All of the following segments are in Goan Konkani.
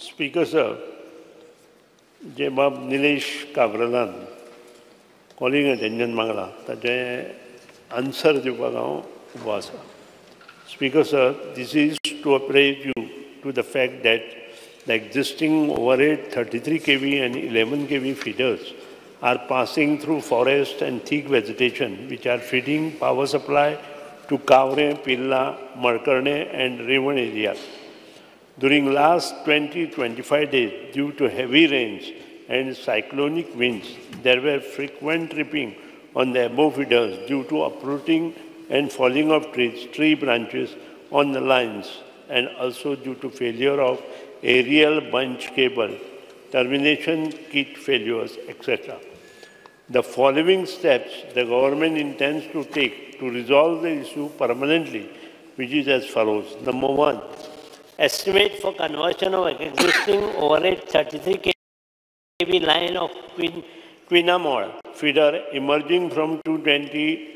स्पीकर सर, जे बाब निलेश काब्रालान कॉलिंग अटेंशन मागला ताचें आन्सर दिवपाक हांव उबो आसा. Speaker sir, this is to apprise you to the fact that the existing overhead 33 kV and 11 kV feeders are passing through forest and thick vegetation which are feeding power supply to Kavre, Pilla, Malkarne and Rivan areas. During last 20-25 days, due to heavy rains and cyclonic winds, there were frequent tripping on the above feeders due to uprooting and falling of trees, tree branches on the lines, and also due to failure of aerial bunch cable, termination kit failures, etc. The following steps the government intends to take to resolve the issue permanently, which is as follows. Number 1, estimate for conversion of existing overhead 33 kV line of Quinamol feeder emerging from 220,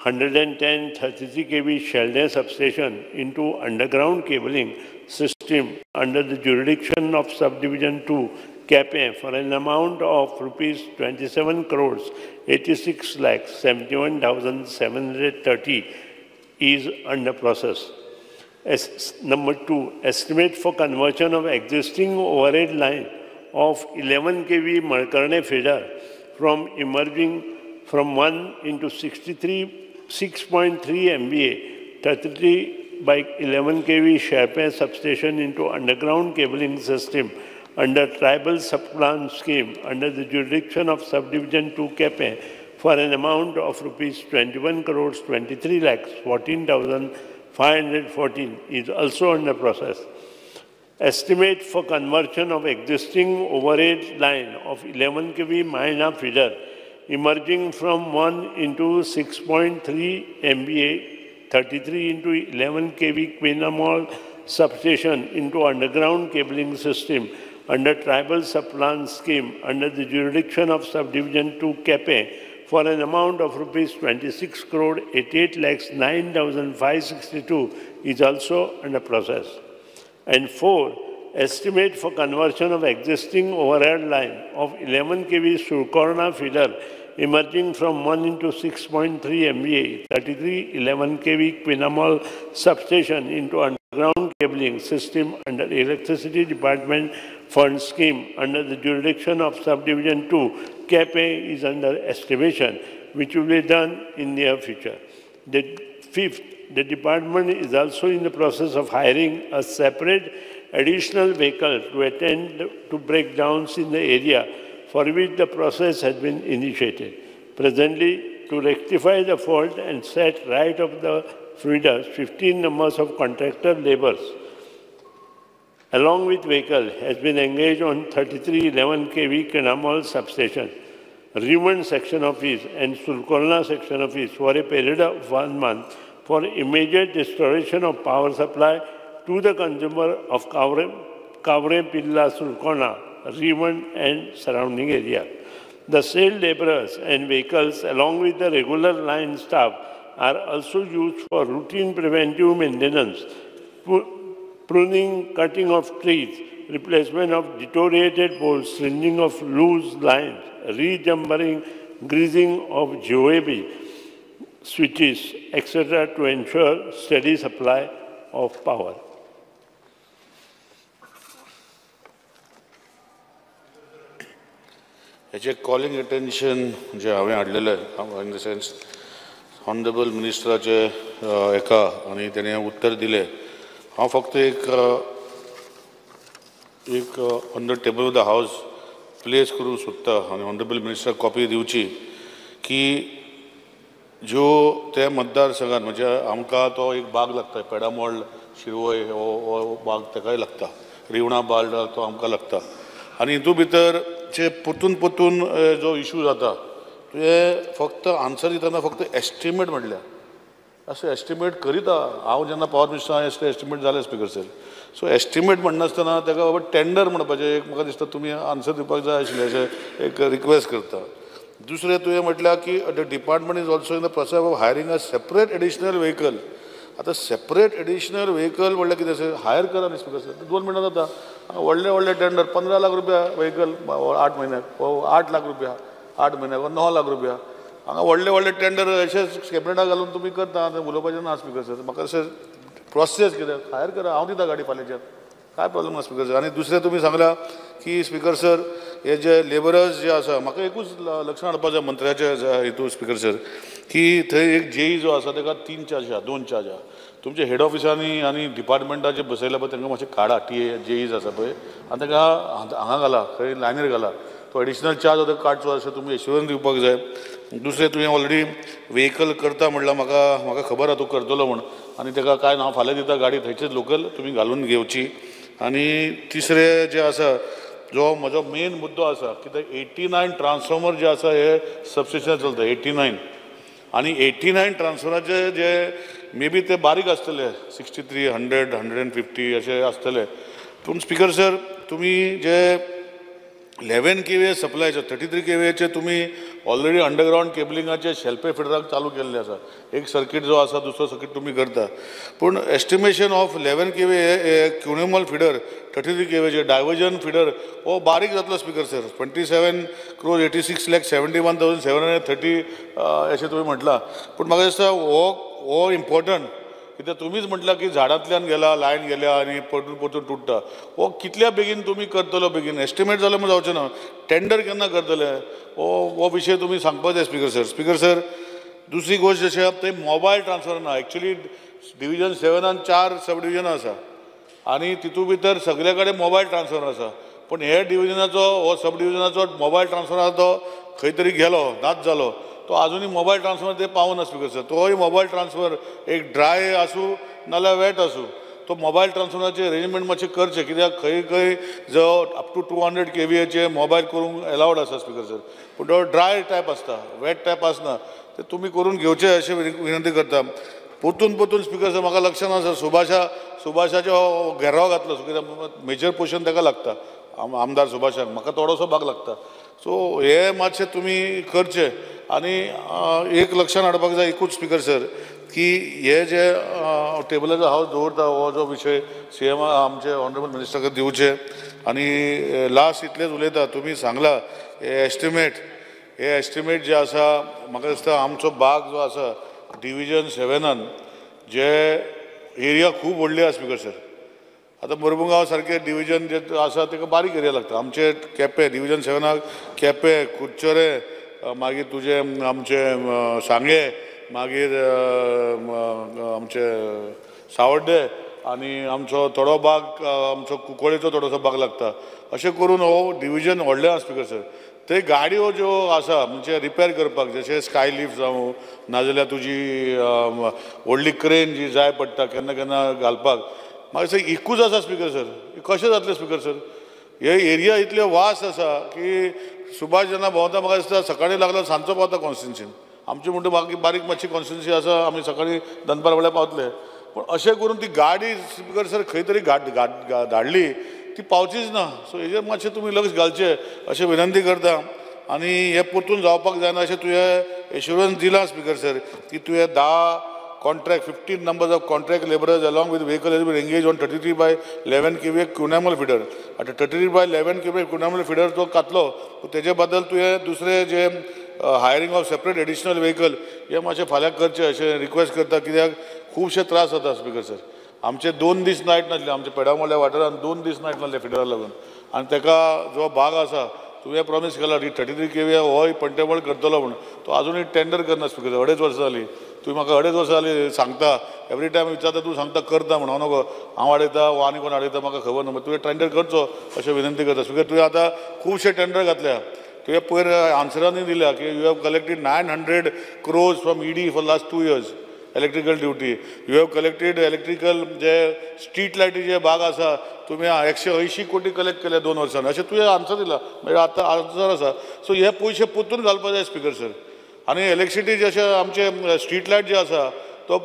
110, 33 kV Sheldon substation into underground cabling system under the jurisdiction of Subdivision 2, Quepem, for an amount of rupees 27 crores 86 lakhs 71,730 is under process. Number 2, estimate for conversion of existing overhead line of 11 kV Malkarne feeder from emerging from 1 into 6.3 MVA 33 by 11 kV Sherpe substation into underground cabling system under tribal subplan scheme under the jurisdiction of Subdivision 2 Quepem for an amount of rupees 21 crores 23 lakhs 14,514 is also under process. Estimate for conversion of existing overhead line of 11 kV Maina feeder emerging from 1 into 6.3 MVA 33 into 11 kV Quinamol substation into underground cabling system under tribal subplan scheme under the jurisdiction of Subdivision 2 Quepem for an amount of rupees 26 crore 88 lakhs 9,562 is also under process. And 4, estimate for conversion of existing overhead line of 11 kV Surkorna feeder emerging from 1 into 6.3 MVA 33 11 kV Quinamol substation into underground cabling system under Electricity Department Fund Scheme under the jurisdiction of Subdivision 2, Quepem is under estimation, which will be done in near future. The 5th, the department is also in the process of hiring a separate additional vehicle to attend to breakdowns in the area, for which the process has been initiated. Presently, to rectify the fault and set right of the feeders, 15 numbers of contractor laborers along with vehicle has been engaged on 3311 kV Quinamol substation, Rivan section office and Sulcorna section office for a period of 1 month for immediate restoration of power supply to the consumer of Kavre, Pilla, Sulcorna, Rivan and surrounding area. The sale laborers and vehicles along with the regular line staff are also used for routine preventive maintenance, pruning, cutting of trees, replacement of deteriorated poles, stringing of loose lines, rejumpering, greasing of GOAB switches, etc. to ensure steady supply of power. हेचे कॉलिंग अटेन्शन जे हांवें हाडलेलें इन the sense honourable मिनिस्टराचे हेका आनी तेणें उत्तर दिलें. हांव फक्त एक एक on the table of the house place करूंक सोदता आनी ऑनरेबल मिनिस्टराक कॉपी दिवची की ज्यो ते मतदारसंघात म्हणजे आमकां तो एक बाग लागता, पेडामोळ शिरवय हो बाग तेकाय लागता, रिवणा बाल तो आमकां लागता आनी हितून भितर जे परतून परतून जो इशू जाता ते फक्त आन्सर दितना फक्त एस्टिमेट म्हणल्यार अशें एस्टिमेट करीता. हांव जेन्ना पावर मिनिस्टर आसलें एस्टिमेट जालें स्पिकर सर. सो एस्टिमेट म्हणनासतना ताका बाबा टेंडर म्हणपाचें एक म्हाका दिसता तुमी आन्सर दिवपाक जाय आशिल्लें अशें एक रिक्वेस्ट करता. दुसरें तुवें म्हटल्यार की the department is also in the process of hiring a separate additional vehicle. आतां सेपरेट एडिशनल व्हेकल म्हणल्यार कितें सर हायर करा न्ही स्पिकर सर 2 मिनटां जाता. व्हडले व्हडले टेंडर 15 लाख रुपया व्हेकल 8 म्हयन्याक 8 लाख रुपया 8 म्हयन्याक 9 लाख रुपया हांगा व्हडले व्हडले टेंडर अशेच कॅबिनेटा घालून तुमी करता उलोवपाचें ना स्पिकर सर. म्हाका अशें प्रोसेस कितें हायर करा हांव दिता गाडी फाल्यांच्यान काय प्रॉब्लम ना स्पिकर सर. आनी दुसरें तुमी सांगलां की स्पिकर सर हे जे लेबरर्स जे आसा म्हाका एकूच लक्षां हाडपाक जाय मंत्र्याच्या हितून स्पिकर सर की थंय एक जेई जो आसा ताका 3 चार्ज आहा 2 चार्ज आहा. तुमच्या हेड ऑफिसांनी आनी डिपार्टमेंटाचे बसयला पळय तांकां मातशें काडा टी ए जेईज आसा पळय आनी ताका हांगा घाला खंय लायनीर घाला तो एडिशनल चार्ज आतां काडचो अशें तुमी एश्युरन्स दिवपाक जाय. दुसरें तुवें ऑलरेडी व्हेकल करता म्हणल्यार म्हाका म्हाका खबर आहा तूं करतलो म्हूण आनी ताका काय ना हांव फाल्यां दिता गाडी थंयचेच लोकल तुमी घालून घेवची. आनी तिसरें जें आसा जो म्हजो मेन मुद्दो आसा की ते 89 ट्रान्सफॉर्मर जे आसा हे सबस्टेशनार चलता 89 आनी 89 ट्रान्सफॉर्मराचे जे मे बी ते बारीक आसतले 63 100 150 अशे आसतले पूण स्पिकर सर तुमी जे 11 kVA सप्लायचे 33 kVAचे तुमी ऑलरेडी अंडरग्रावंड केबलिंगाचे शेल्पे फिडराक चालू केल्ले आसा. एक सर्कीट जो आसा दुसरो सर्कीट तुमी करता पूण एस्टिमेशन ऑफ 11 kVA क्युनेमल फिडर 33 kVAचे डायवर्जन फिडर हो बारीक जातलो स्पिकर सर 27 crore 86 lakh 71,730 अशें तुमी म्हटलां पूण म्हाका दिसता हो हो इम्पॉर्टंट कित्याक तुमीच म्हटलां की झाडांतल्यान गेला लायन गेल्या आनी परतून परतून तुट्टा हो कितल्या बेगीन तुमी करतलो बेगीन एस्टिमेट जालें म्हूण जावचें ना टेंडर केन्ना करतले हो हो विशय तुमी सांगपाक जाय स्पिकर सर. स्पिकर सर दुसरी गोश्ट अशें आहा थंय मोबायल ट्रान्सफर ना एक्चुली डिविजन 7 4 सब डिविजनां आसा आनी तितू भितर सगळे कडेन मोबायल ट्रान्सफर आसा पूण हे डिविजनाचो हो सब डिविजनाचो मोबायल ट्रान्सफर आसा तो खंय तरी गेलो नाच जालो तो आजुनूय मोबायल ट्रान्सफर ते पावना स्पिकर सर. तोय मोबायल ट्रान्सफर एक ड्राय आसूं नाल्यार वेट आसूं तो मोबायल ट्रान्सफराचें अरेंजमेंट मातशें करचें कित्याक खंय खंय जो अप टू 200 kVAचे मोबायल करूंक एलावड आसा स्पिकर सर पूण तो ड्राय टायप आसता वेट टायप आसना ते तुमी करून घेवचें अशें विनंती करता. परतून परतून स्पिकर सर म्हाका लक्षान आसा सुभाषाचो घेराव घातलो कित्याक मेजर पोर्शन ताका लागता आमदार सुभाषाक म्हाका थोडोसो भाग लागता सो हे मातशें तुमी करचें. आनी एक लक्षान हाडपाक जाय एकूच स्पिकर सर की हे जे टेबलाचो हांव दवरता हो जो विशय सी एम आमचे ऑनरेबल मिनिस्टराक दिवचे. आनी लास्ट इतलेंच उलयता तुमी सांगला हे एस्टिमेट जे आसा म्हाका दिसता आमचो भाग जो आसा डिविजन 7 जे एरिया खूब व्हडली आसा स्पिकर सर. आतां मुरमुगांव सारकें डिविजन जे आसा ताका बारीक एरिया लागता आमचे केपें डिविजन 7 केपें कुडचरें मागीर तुजें आमचें सांगें मागीर आमचें सावड्डे आनी आमचो थोडो भाग आमचो कुंकळेचो थोडोसो भाग लागता अशें करून हो डिविजन व्हडलें आसा स्पिकर सर. ते गाडयो ज्यो आसा म्हणजे रिपेर करपाक जशें स्काय लिफ्ट जावं नाजाल्यार तुजी व्हडली क्रेन जी जाय पडटा केन्ना केन्ना घालपाक म्हाका दिसता एकूच आसा स्पिकर सर. कशें जातलें स्पिकर सर हे एरिया इतले वास आसा की सुभाष जेन्ना भोंवता म्हाका दिसता सकाळीं लागलो सांजचो पावता कॉन्स्टिट्युन्सीन आमची म्हणटा बाकी बारीक मातशी कॉन्स्टिट्युन्सी आसा आमी सकाळीं दनपार वेळार पावतले पूण अशें करून ती गाडी स्पिकर सर खंय तरी धाडली ती पावचीच ना सो हेजेर मातशें तुमी लक्ष घालचें अशें विनंती करता. आनी हें परतून जावपाक जायना अशें तुवें एश्युरन्स दिलां स्पिकर सर की तुवें 10 contract 15 numbers of contract labourers along with vehicle has been engaged on 33/11 kVA Kunammal feeder. आतां 33/11 kVA Kunammal feeder जो घातलो तेजे बद्दल तुवें दुसरे जे hiring of separate additional vehicle हे मातशें फाल्यां करचें अशें रिक्वेस्ट करता कित्याक खुबशे त्रास जाता स्पिकर सर. आमचे 2 दीस नायट नासले आमच्या पेडामोल्या वाठारांत 2 दीस नायट नासले फिडरा लागून आनी ताका जो भाग आसा तुवें प्रॉमीस केला 33 kVA होय पंटेबळ करतलो म्हूण तो आजुनूय टेंडर करना स्पिकर 2.5 वर्सां जालीं तुवें म्हाका 2.5 वर्सां जालीं सांगता एवरी टायम विचारता तूं सांगता करता म्हूण हांव नको हांव हाडयता वा आनी कोण हाडयता म्हाका खबर ना तुवें टेंडर करचो अशें विनंती करता स्पिकर. तुवें आतां खुबशे टेंडर घातल्या तुवें पयर आन्सरांनी दिल्या की you have collected 900 crores from ED for last 2 years electrical duty you have collected electrical J street लायटीचे भाग आसा तुमी 180 कोटी कलेक्ट केले 2 वर्सांनी अशें तुवें आन्सर दिला म्हणजे आतां आन्सर आसा सो हे पयशे परतून घालपाक जाय स्पिकर सर. आनी इलेक्ट्रिसिटी जशें आमचे स्ट्रीट लायट जे आसा तो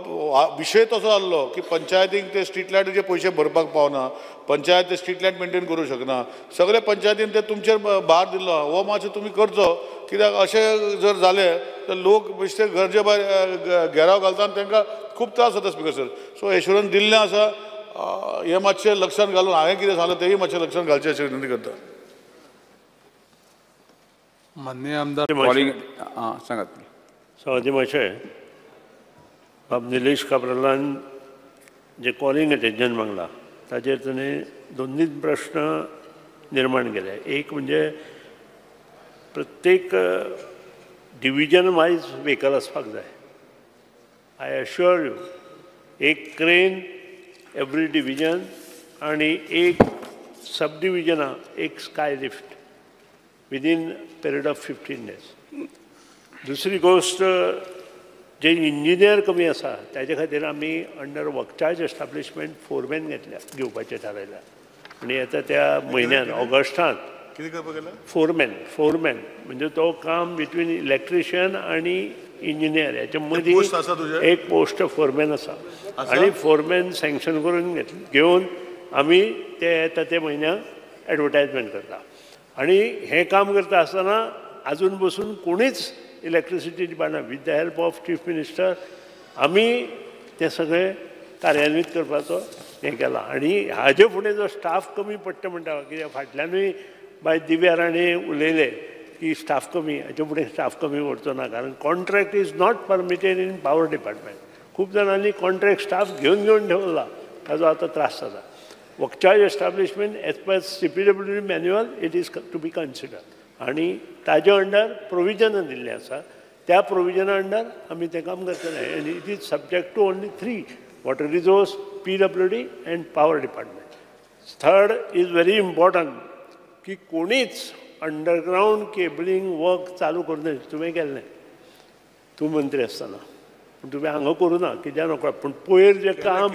विशय तसो जाल्लो की पंचायतीक ते स्ट्रीट लायटीचे पयशे भरपाक पावना, पंचायत ते स्ट्रीट लायट मेंटेन करूं शकना, सगळे पंचायतीन ते तुमचेर भार दिल्लो. हो मातसो तुमी करचो, कित्याक अशें जर जालें तर लोक बेश्टे गरजे भायर घेराव घालता आनी तांकां खूब त्रास जाता स्पिकर सर. सो एश्युरन्स दिल्लें आसा, हें मातशें लक्षांत घालून हांवें कितें सांगलें तेंय मातशें लक्षांत घालचें अशें विनंती करता. माननीय आमदार सांगात. सभापती महाशय, बाब निलेश काब्रालान जे कॉलिंग अटेन्शन मागला ताचेर ताणें दोन तीन प्रश्न निर्माण केले. एक म्हणजे प्रत्येक डिविजन वायज व्हेकल आसपाक जाय. I assure you, एक क्रेन एवरी डिविजन आनी एक सब डिविजना एक sky lift within period of 15 days. दुसरी गोश्ट, जे इंजिनियर कमी आसा ताजे खातीर आमी under work charge establishment foreman घेतल्या, घेवपाचें थारायलां आनी आतां त्या म्हयन्यान ऑगस्टांत फोरमॅन, फोरमॅन म्हणजे तो काम बिटवीन इलेक्ट्रिशियन आनी इंजिनियर हेच्या मदीं एक पोस्ट फोरमॅन आसा आनी फोरमॅन सँक्शन करून घेवन आमी ते येता ते म्हयन्याक एडवर्टायजमेंट करता. आनी हें काम करता आसतना आजून बसून कोणीच electricity department with the help of chief minister आमी तें सगळें कार्यान्वीत करपाचो हें केलां. आनी हाजे फुडें जो स्टाफ कमी पडटा म्हणटा, कित्याक फाटल्यानूय बाय दिव्या राणे उलयले की स्टाफ कमी, हाचे फुडें स्टाफ कमी उरचो ना, कारण contract is not permitted in power department. खूब जाणांनी कॉन्ट्रॅक्ट स्टाफ घेवन घेवन ठेवला, ताजो आतां त्रास जाता. Work charge establishment as per CPWD manual it is to be consider आनी ताजे अंडर प्रोविजनां दिल्लें आसा, त्या प्रोविजना अंडर आमी तें काम करतले. आनी it is subject to only 3 water resource, PWD and power department. Third is very important की कोणीच अंडरग्रावंड केबलिंग वर्क चालू करूं नये. तुवें केल्लें, तूं मंत्री आसतना, पूण तुवें हांगा करूं ना कित्याक नकळो. पूण पयर जें काम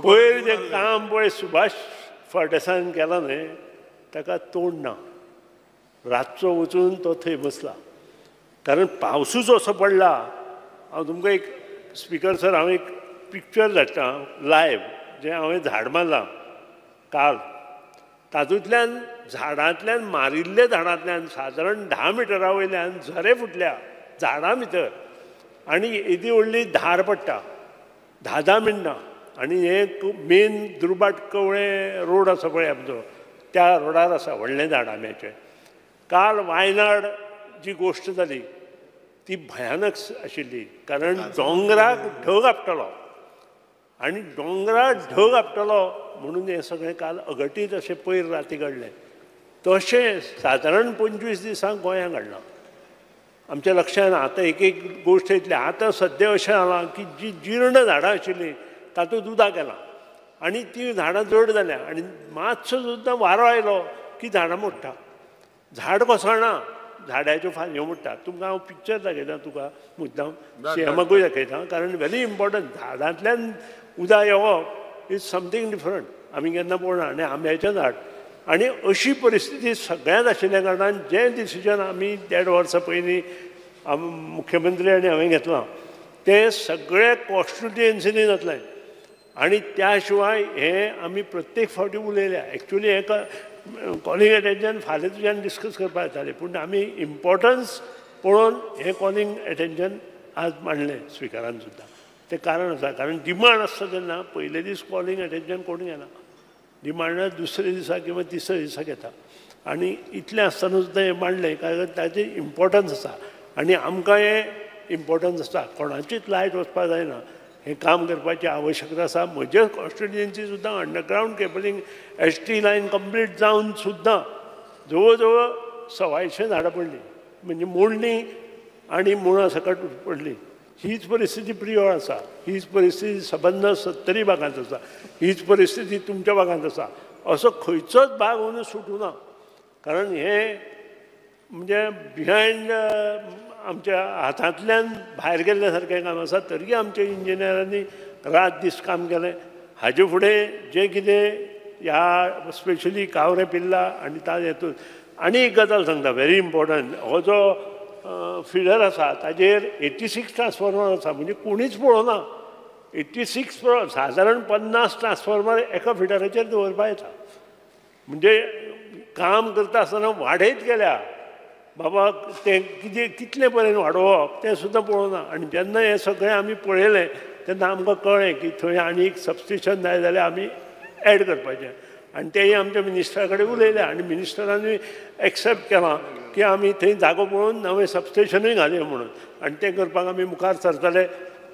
पयर जें काम पळय सुभाष फळदेसायान केलां न्हय, ताका तोंड ना. रातचो वचून तो थंय बसला, कारण पावसूच असो पडला. हांव तुमकां एक स्पिकर सर, हांव एक पिक्चर धाडटा लायव, जें हांवें झाड मारलां काल, तातूंतल्यान झाडांतल्यान मारिल्ल्या झाडांतल्यान सादारण 10 मिटरा वयल्यान झरे फुटल्या झाडां भितर आनी येदी व्हडली धार पडटा, 10-10 मिनटां. आनी हें मेन दुर्बाट कवळें रोड आसा पळय आमचो, त्या रोडार आसा व्हडलें झाड आंब्याचें. काल वायनाड जी गोश्ट जाली ती भयानक आशिल्ली, कारण दोंगराक ढग आपटलो आनी दोंगराक ढग आपटलो म्हणून हें सगळें काल अघटीत अशें पयर राती घडलें. तशें सादारण 25 दिसांक गोंयांत घडलां. आमच्या लक्षांत आतां एक एक गोश्ट येतली. आतां सद्या अशें जालां की जी जीर्ण झाडां आशिल्लीं तातूंत उदक गेलां आनी तीं झाडां जड जाल्यां आनी मातसो सुद्दां वारो आयलो की झाडां मोडटा, झाड कोसळना, झाडाच्यो फांदयो मोडटा. तुमकां हांव पिक्चर दाखयता, तुका मुद्दाम सीएमाकूय दाखयता, कारण व्हेरी इम्पॉर्टंट. झाडांतल्यान उदक येवप is something different, आमी केन्ना पळोवना. आनी आंब्याचें झाड आनी अशी परिस्थिती सगळ्यांत आशिल्ल्या कारणान जें डिसिजन आमी 1.5 वर्सां पयलीं मुख्यमंत्री आनी हांवें घेतलां तें सगळें कॉन्स्टिट्युएन्सीनी जातलें. आनी त्या शिवाय हें आमी प्रत्येक फावटी उलयल्या. एक्चुली हें कॉलिंग एटेन्शन फाल्यां तुज्यान डिस्कस करपाक येतालें, पूण आमी इम्पॉर्टन्स पळोवन हें कॉलिंग एटेन्शन आज मांडलें स्पिकरान सुद्दां. तें कारण आसा, कारण डिमांड आसता तेन्ना पयले दीस कॉलिंग एटेन्शन कोण घेना, डिमांड दुसऱ्या दिसा किंवा तिसऱ्या दिसा घेता. आनी इतलें आसतना सुद्दां हें मांडलें कारण ताचें इम्पॉर्टन्स आसा आनी आमकां हें इम्पॉर्टन्स आसा. कोणाचीच लायट वचपाक जायना, हें काम करपाची आवश्यकता आसा. म्हजे कॉन्स्टिट्युएन्सी सुद्दां underground cabling ST line complete जावन सुद्दां जवळ जवळ 125 झाडां पडलीं, म्हणजे मोडलीं आनी मुळां सकट पडलीं. हीच परिस्थिती प्रियोळ आसा, हीच परिस्थिती सबंद 70 भागांत आसा, हीच परिस्थिती तुमच्या भागांत आसा. असो खंयचोच भाग अंदू सुटूना, कारण हें म्हणजे बिहायंड आमच्या हातांतल्यान भायर गेल्ल्या सारकें काम आसा. तरी आमच्या इंजिनियरांनी रात दीस काम केलें. हाजे फुडें जें कितें ह्या स्पेशली कावरें पिल्ला आनी ताजें हेतून आनी एक गजाल सांगता व्हेरी इम्पॉर्टंट, हो जो फिडर आसा ताजेर 86 ट्रान्सफॉर्मर आसा, म्हणजे कोणीच पळोवना. 86 सादारण 50 ट्रान्सफॉर्मर एका फिडराचेर दवरपा येता. म्हणजे काम करता आसतना वाडयत गेल्या बाबा, तें कितें कितले पर्यंत वाडोवप तें सुद्दां पळोवना. आनी जेन्ना हें सगळें आमी पळयलें तेन्ना आमकां कळ्ळें की थंय आनी एक सबस्टेशन जाय जाल्यार आमी एड करपाचें. आनी तेंय आमच्या मिनिस्टरा कडेन उलयलें आनी मिनिस्टरानूय एक्सेप्ट केलां की आमी थंय जागो पळोवन नवें सबस्टेशनूय घालया म्हणून. आनी तें करपाक आमी मुखार सरतले.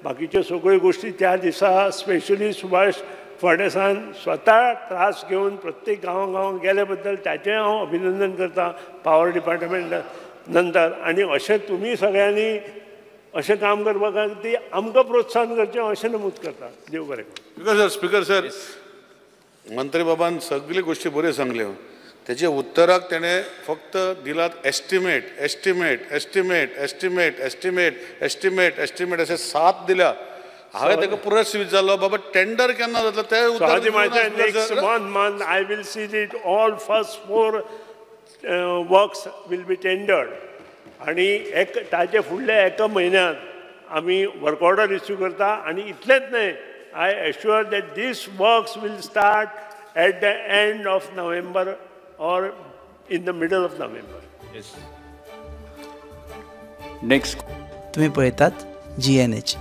बाकीच्यो सगळ्यो गोश्टी त्या दिसा स्पेशली सुभाष फळदेसान स्वता त्रास घेवन प्रत्येक गांवां गांवांत गेले बद्दल ताचें हांव अभिनंदन करता पावर डिपार्टमेंट नंतर. आनी अशें तुमी सगळ्यांनी अशें काम करपा खातीर आमकां प्रोत्साहन करचें अशें नमूद करता. देव बरें करूं. स्पीकर सर, मंत्री बाबान सगळ्यो गोश्टी बऱ्यो सांगल्यो. तेजे उत्तराक तेणें फक्त दिलात estimate estimate estimate estimate estimate estimate estimate अशें 7 दिल्या. हांवें ताका प्रस्न विचारलो, बाबा टेंडर केन्ना जातलो तें उत्तर. Next 1 month I will see it all first 4 works will be tendered. आनी एक ताजे फुडल्या एका म्हयन्यांत आमी वर्क ऑर्डर इश्यू करता. आनी इतलेंच न्हय, I assure that these works will start at the end of November or in the middle of November. Yes. Next. तुम्ही पळयतात GNH.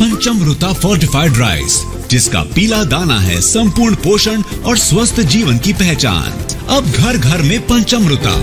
Panchamrita fortified rice, जिसका पीला दाना है संपूर्ण पोषण और स्वस्थ जीवन की पहचान. अब घर घर में पंचमृता.